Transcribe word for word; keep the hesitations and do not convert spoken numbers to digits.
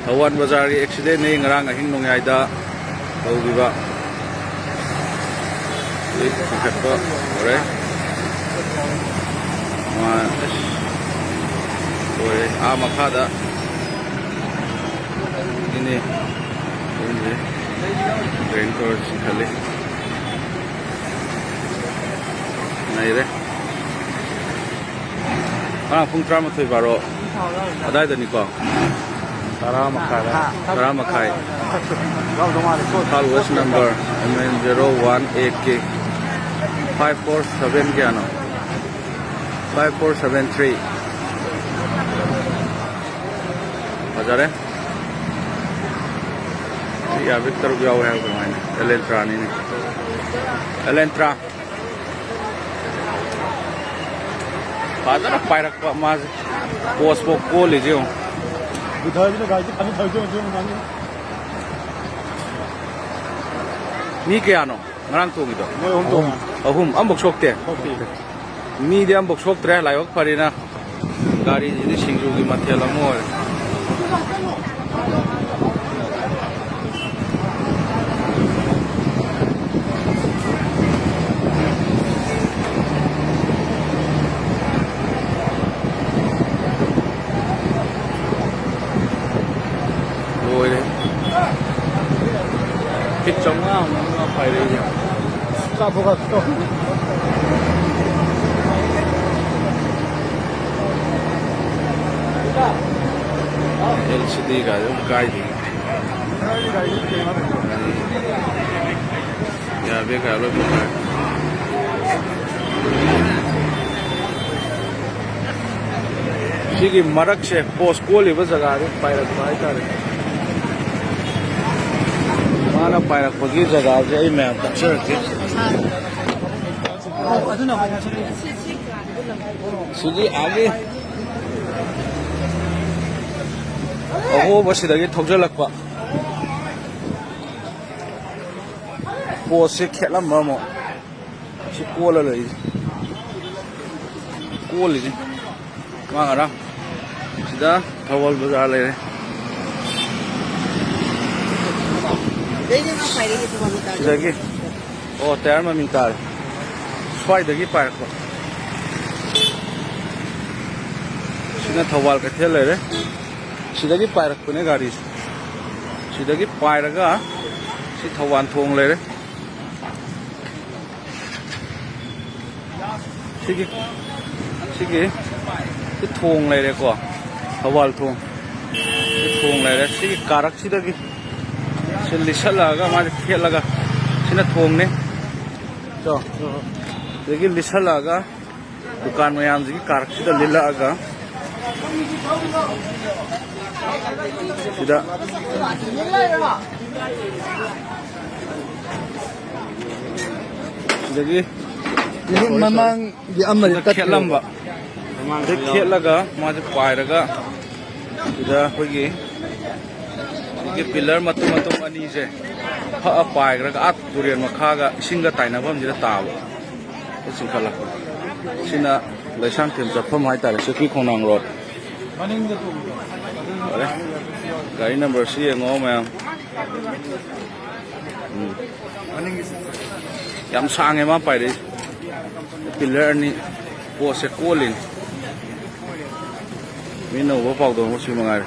ꯊꯧꯕꯥꯜ ꯕꯖꯥꯔꯒꯤ ꯑꯦꯛꯁꯤꯗꯦꯟꯅꯤ ꯉꯔꯥꯡ ꯑꯍꯤꯡ ꯅꯣꯡꯌꯥꯏꯗ ꯇꯧꯈꯤꯕ꯫ ꯍꯧꯖꯤꯛ ꯆꯤꯡꯈꯠꯄ ꯍꯧꯔꯦ꯫ ꯃꯥ-, ꯑꯁ, ꯂꯣꯏꯔꯦ꯫ ꯑꯥ ꯃꯈꯥꯗ ꯏꯅꯦ ꯈꯣꯡꯁꯦ ꯗ꯭ꯔꯦꯟ ꯇꯧꯔ ꯆꯤꯡꯈꯠꯂꯤ꯫ ꯅꯩꯔꯦ꯫ ꯉꯔꯥꯡ ꯄꯨꯡ ꯇꯔꯥꯃꯥꯊꯣꯏ ꯕꯥꯔꯣ ꯑꯗꯥꯏꯗꯅꯤꯀꯣ꯫ ꯇꯔꯥ ꯃꯈꯥꯏꯗ꯫ ꯇꯔꯥ ꯃꯈꯥꯏ꯫ Imphal west number M N zero one A K five four seven ꯀꯌꯥꯅꯣ? Five four seven three꯫ ꯐꯖꯔꯦ꯫ ꯁꯤ ꯏꯌꯥꯔꯕꯦꯒ ꯇꯔꯨꯛ ꯌꯥꯎꯋꯦ ꯍꯥꯏꯕ ꯑꯗꯨꯃꯥꯏꯅ꯫ ꯑꯦꯂꯦꯟꯇ꯭ꯔꯥꯅꯤꯅꯦ꯫ ꯑꯦꯂꯦꯟꯇ꯭ꯔꯥ꯫ ꯐꯖꯅ ꯄꯥꯏꯔꯛꯄ ꯃꯥꯁꯦ꯫ ꯄꯣꯁꯐꯥꯎ ꯀꯣꯜꯂꯤꯁꯦ ꯌꯦꯡꯉꯣ꯫ ꯄꯨꯊꯔꯁꯤꯅ ꯒꯥꯔꯤꯁꯦ ꯐꯖꯅ ꯊꯧꯖꯤꯜꯂꯁꯤ ꯌꯦꯡꯉꯣ꯫ ꯃꯤ ꯀꯌꯥꯅꯣ ꯉꯔꯥꯡ ꯇꯣꯡꯉꯤꯗꯣ? ꯃꯣꯏ ꯑꯍꯨꯝ ꯇꯣꯡꯉꯦ꯫ ꯑꯍꯨꯝ꯫ ꯑꯃꯐꯥꯎ ꯁꯣꯛꯇꯦ? ꯁꯣꯛꯇꯦ꯫ ꯃꯤꯗꯤ ꯑꯃꯐꯥꯎ ꯁꯣꯛꯇ꯭ꯔꯦ, ꯂꯥꯏꯕꯛ ꯐꯔꯦꯅ꯫ ꯒꯥꯔꯤꯁꯤꯗꯤ ꯁꯤꯡꯖꯨꯒꯤ ꯃꯊꯦꯜ ꯑꯃ ꯑꯣꯏꯔꯦ꯫ ꯂꯣꯏꯔꯦ꯫ ꯐꯤꯠ ꯆꯥꯝꯃꯉꯥ ꯑꯃ ꯄꯥꯏꯔꯛꯏꯁꯦ꯫ ꯀꯥꯞꯄꯣ, ꯀꯥꯞꯄꯣ꯫ L C D ꯒꯥꯁꯦ ꯑꯗꯨꯝ ꯀꯥꯏꯗꯦ꯫ ꯌꯥꯕꯦ ꯀꯥ ꯂꯣꯏ ꯄꯣꯈꯥꯏ꯫ ꯁꯤꯒꯤ ꯃꯔꯛꯁꯦ ꯄꯣꯁ ꯀꯣꯜꯂꯤꯕ ꯖꯒꯥꯗꯤ ꯄꯥꯏꯔꯛꯄ ꯍꯥꯏꯇꯥꯔꯦ꯫ ꯃꯥꯅ ꯄꯥꯏꯔꯛꯄꯒꯤ ꯖꯒꯥꯁꯦ ꯑꯩ ꯃꯌꯥꯝ ꯇꯥꯛꯆꯔꯛꯀꯦ꯫ ꯁꯤꯒꯤ ꯑꯥꯒꯤ ꯑꯍꯣꯕꯁꯤꯗꯒꯤ ꯊꯧꯖꯤꯜꯂꯛꯄ ꯄꯣꯁꯁꯦ ꯈꯦꯠꯂꯝꯕ ꯑꯃꯨꯛ꯫ ꯁꯤ ꯀꯣꯜꯂ ꯂꯩꯔꯤꯁꯦ꯫ ꯀꯣꯜꯂꯤꯁꯦ꯫ ꯃꯥ ꯉꯔꯥꯡ ꯁꯤꯗ ꯊꯧꯕꯥꯜ ꯕꯖꯥꯔ ꯂꯩꯔꯦ꯫ ꯁꯤꯗꯒꯤ, ꯑꯣ, ꯇꯌꯥꯔ ꯃꯃꯤ ꯇꯥꯔꯦ꯫ ꯁ꯭ꯋꯥꯏꯗꯒꯤ ꯄꯥꯏꯔꯛꯄ꯫ ꯁꯤꯅ ꯊꯧꯕꯥꯜ ꯀꯩꯊꯦꯜ ꯂꯩꯔꯦ꯫ ꯁꯤꯗꯒꯤ ꯄꯥꯏꯔꯛꯄꯅꯦ ꯒꯥꯔꯤꯁꯦ꯫ ꯁꯤꯗꯒꯤ ꯄꯥꯏꯔꯒ ꯁꯤ ꯊꯧꯕꯥꯜ ꯊꯣꯡ ꯂꯩꯔꯦ꯫ ꯁꯤꯒꯤ, ꯁꯤꯒꯤ, ꯁꯤ ꯊꯣꯡ ꯂꯩꯔꯦꯀꯣ, ꯊꯧꯕꯥꯜ ꯊꯣꯡ꯫ ꯁꯤ ꯊꯣꯡ ꯂꯩꯔꯦ꯫ ꯁꯤꯒꯤ ꯀꯥꯔꯛꯁꯤꯗꯒꯤ ꯁꯤ ꯂꯤꯠꯁꯜꯂꯛꯑꯒ, ꯃꯥꯁꯦ ꯊꯦꯠꯂꯒ, ꯁꯤꯅ ꯊꯣꯡꯅꯤ꯫ ꯀꯣ? ꯁꯤꯗꯒꯤ ꯂꯤꯠꯁꯜꯂꯛꯑꯒ ꯗꯨꯀꯥꯟ ꯃꯌꯥꯝꯁꯤꯒꯤ ꯀꯥꯔꯛꯁꯤꯗ ꯂꯤꯠꯂꯛꯑꯒ ꯁꯤꯗ, ꯁꯤꯗꯒꯤ ꯃꯃꯥꯡꯒꯤ ꯑꯃꯗꯤ ꯁꯤꯗ ꯇꯠꯈ꯭ꯔꯦ꯫ ꯈꯦꯠꯂꯝꯕ꯫ ꯁꯤꯗ ꯈꯦꯠꯂꯒ ꯃꯥꯁꯦ ꯄꯥꯏꯔꯒ ꯁꯤꯗ ꯑꯩꯈꯣꯏꯒꯤ ꯁꯤꯒꯤ ꯄꯤꯂꯔ ꯃꯇꯨꯝ ꯃꯇꯨꯝ ꯑꯅꯤꯁꯦ ꯐꯛꯑ ꯄꯥꯏꯈ꯭ꯔꯒ ꯑꯥ ꯇꯨꯔꯦꯜ ꯃꯈꯥꯒ ꯏꯁꯤꯡꯒ ꯇꯥꯏꯅꯐꯝꯁꯤꯗ ꯇꯥꯕ꯫ ꯆꯤꯡꯈꯠꯂꯛꯄ꯫ ꯁꯤꯅ ꯂꯩꯁꯥꯡꯊꯦꯝ ꯆꯠꯐꯝ ꯍꯥꯏꯇꯥꯔꯦ, ꯁꯤꯀꯤ ꯈꯣꯡꯅꯥꯡ ꯔꯣꯗ꯫ ꯐꯔꯦ꯫ ꯒꯥꯔꯤ ꯅꯝꯕꯔꯁꯤ ꯌꯦꯡꯉꯣ ꯃꯌꯥꯝ꯫ ꯎꯝ꯫ ꯌꯥꯝ ꯁꯥꯡꯉꯦ ꯃꯥ ꯄꯥꯏꯔꯛꯏꯁꯦ꯫ ꯄꯤꯂꯔ ꯑꯅꯤ ꯄꯣꯠꯁꯦ ꯀꯣꯜꯂꯤꯅꯤ꯫ ꯃꯤꯅ ꯎꯕ ꯄꯥꯎꯗꯝ ꯑꯃꯁꯨ ꯃꯉꯥꯏꯔꯦ꯫